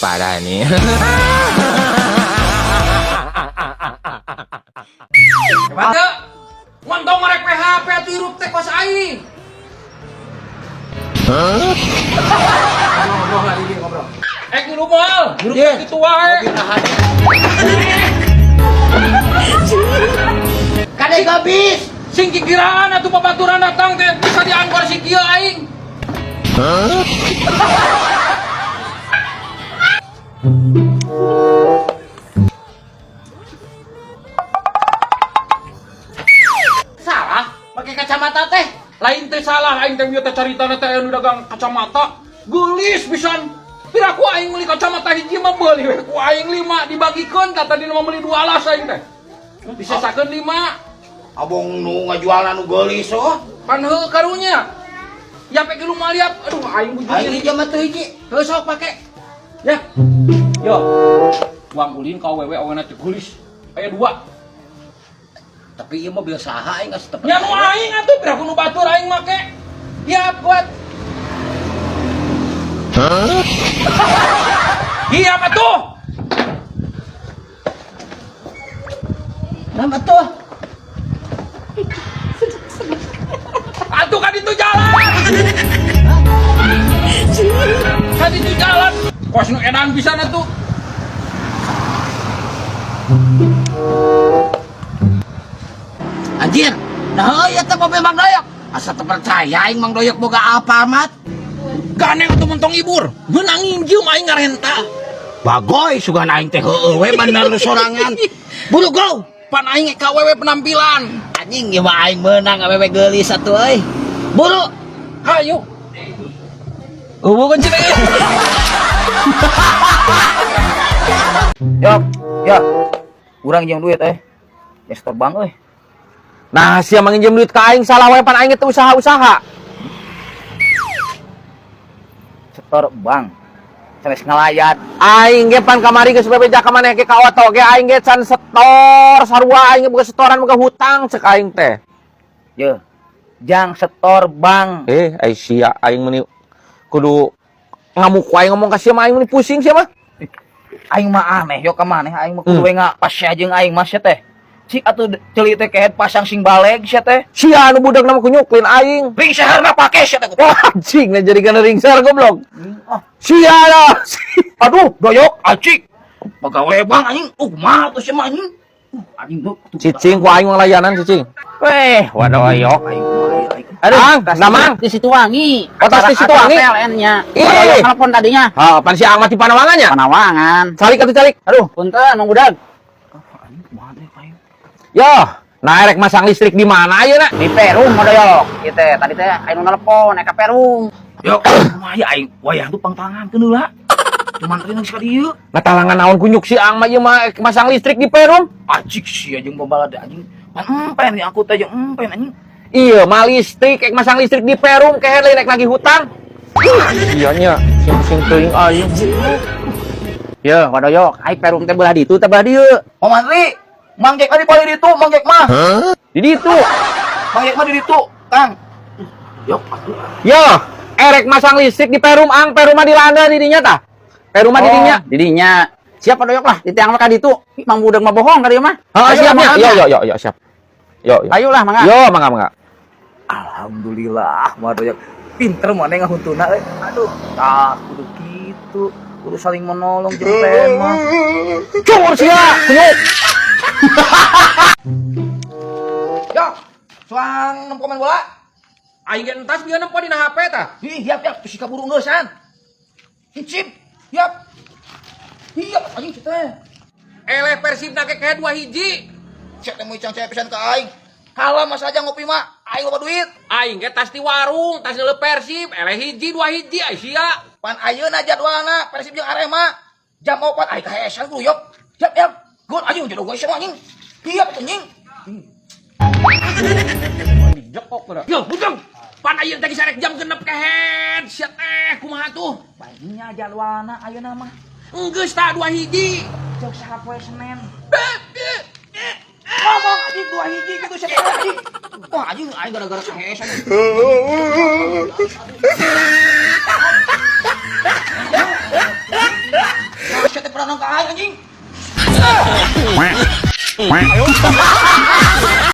Parah nih. Hebat teu? Montong ngarek PHP atuh hirup teh kos aing. Ngobrol lah ini ngobrol. Eh kudu moal, hirup teh kitu wae. Kade gabis. Sing kikiraan atuh babaturan datang teh bisa diangkor si kieu aing. Salah, pakai kacamata teh. Lain teh salah aing teh teh caritana teh anu dagang kacamata. Geulis pisan. Piraku aing meuli kacamata hiji mah beuli we ku aing lima dibagikeun tah tadi mah meuli dua alas aing teh. Disesakeun lima. Abong nu ngajualna nu geulis oh. Pan heuh karunya. Yape ge lumaliap. Aduh aing bujur. Aing hiji mah teu hiji. Heuh sok pake. Ya. Yo. Uang ulin ka awewe awena teh geulis. Aya dua. Tapi ieu mobil saha aing geus teu Nya nu aing atuh piraku nu batur aing make. Ya buat. Iya atuh. Nama tuh. Atuh kan itu jalan. Kan itu jalan. Kos nu edan pisan atuh. Anjir. Nah, heuh teh mobil Mang Doyok. Asa teu percaya aing Mang Doyok boga Alfamart. Ganeng atuh mentong ibur. Meunang nginjem aing ngarenta. Bagoy sugan aing teh heueuh we bener sorangan. Buru go. Pan aing ka awewe penampilan. Anjing ieu mah aing meunang awewe geulis atuh euy. Buru. Hayu. Eueuh cenah. Yok, ya. Urang jeung duit eh. Gestor bang euy. Nah, sia manginjem duit ka aing salah wae pan aing teh usaha-usaha. Setor bank. Sanes ngalayat. Aing ge pan kamari geus bebeja ka maneh ge ka oto ge aing ge can setor sarua aing ge boga setoran boga hutang cek aing teh. Ye. Jang setor bank. Eh, ai sia aing meuni kudu ngamuk wae ngomong ka sia mah aing meuni pusing sia mah. Aing mah aneh yo ka maneh aing mah kudu we pas sia jeung aing mah sia teh. Cik atuh ceuli teh kehed pasang sing baleg sia teh. Sia anu budak nama kunyuklin aing. Ringseharna pake sia teh. Wah, anjing nah jadi kana ringsar goblok. Ah, Sia lah. aduh, doyok acik. Pagawe bang anjing. Mah atuh sia mah anjing. Anjing tuh. Cicing ku aing ngelayanan cicing. Weh, wadoyok aing mah aing. Aduh, Ang, namang. Di situ wangi. Oh, tas di Situwangi? PLN-nya. Ih. Telepon tadinya. Ha, pan si Ang mah di Panawangan nya? Panawangan. Calik atuh calik. Aduh, punten Mang Budag. Anjing kumaha teh aing. Yo, nah erek masang listrik di mana ayeuna? Di Perum Modoyok. Ieu teh tadi teh aya nu nelpon naik ka Perum. Yo, kumaha ya aing wayah tuh pangtangan heula. Cuman tadi geus ka dieu. Nah talangan naon kunyuk si Ang mah ieu mah masang listrik di Perum. Acik sia jeung babalada anjing. Pan empen ya aku teh jeung empen anjing. Iya, mah listrik, ek masang listrik di Perum kehed lain rek nagih hutang. Iya nya, sing-sing teuing aing. Ye, Wadoyok, aing Perum teh belah ditu teh belah dieu. Oh mantri, Mang Jack mah di paling ditu, Mang Jack mah. Di ditu. Mang Jack mah di ditu, Kang. Yok, atuh. Yo, erek masang listrik di Perum Ang, Perum mah di landa di dinya tah. Perum mah di dinya. Di dinya. Siap Wadoyok lah, di tiang mah ka ditu. Mang Budag mah bohong ka dieu mah. Heeh, Ayo siap lah, nya. mangga. Yo yo yo yo siap. Yo yo. Ayo lah mangga. Yo, mangga mangga. Alhamdulillah, Wadoyok. Pinter mana ngahuntuna euy. Aduh, tah kudu kitu. Kudu saling menolong jeung teh mah. Cur sia, kunyuk. Yok, suang nempo main bola. Aing ge entas bieu nempo dina HP tah. Ih, hiap hiap, terus kaburu ngeusan. Cicip, hiap. Hiap anjing teh. Eleh Persib na ge kehed 2 hiji. Cek teh moicang cek pisan ka aing. Halah mas aja ngopi mah, aing loba duit. Aing ge tas di warung, tas neuleuh Persib, eleh hiji 2 hiji ai sia. Pan ayeuna jadwalna Persib jeung Arema. Jam 4 aing kahesan kudu yop. Siap siap. Gol anjing jodoh gue sama anjing. Hiap anjing. Dijekok geura. Yo, bujang. Pan ayeuna teh geus arek jam 6 kehed. Sia teh kumaha tuh? Banyak jadwalna ayeuna mah. Enggeus tah 2 hiji. Cek saha poe Senin. Ngomong anjing 2 hiji gitu sia teh anjing. Wah anjing aing gara-gara kahesan. pernah nang ka aing anjing.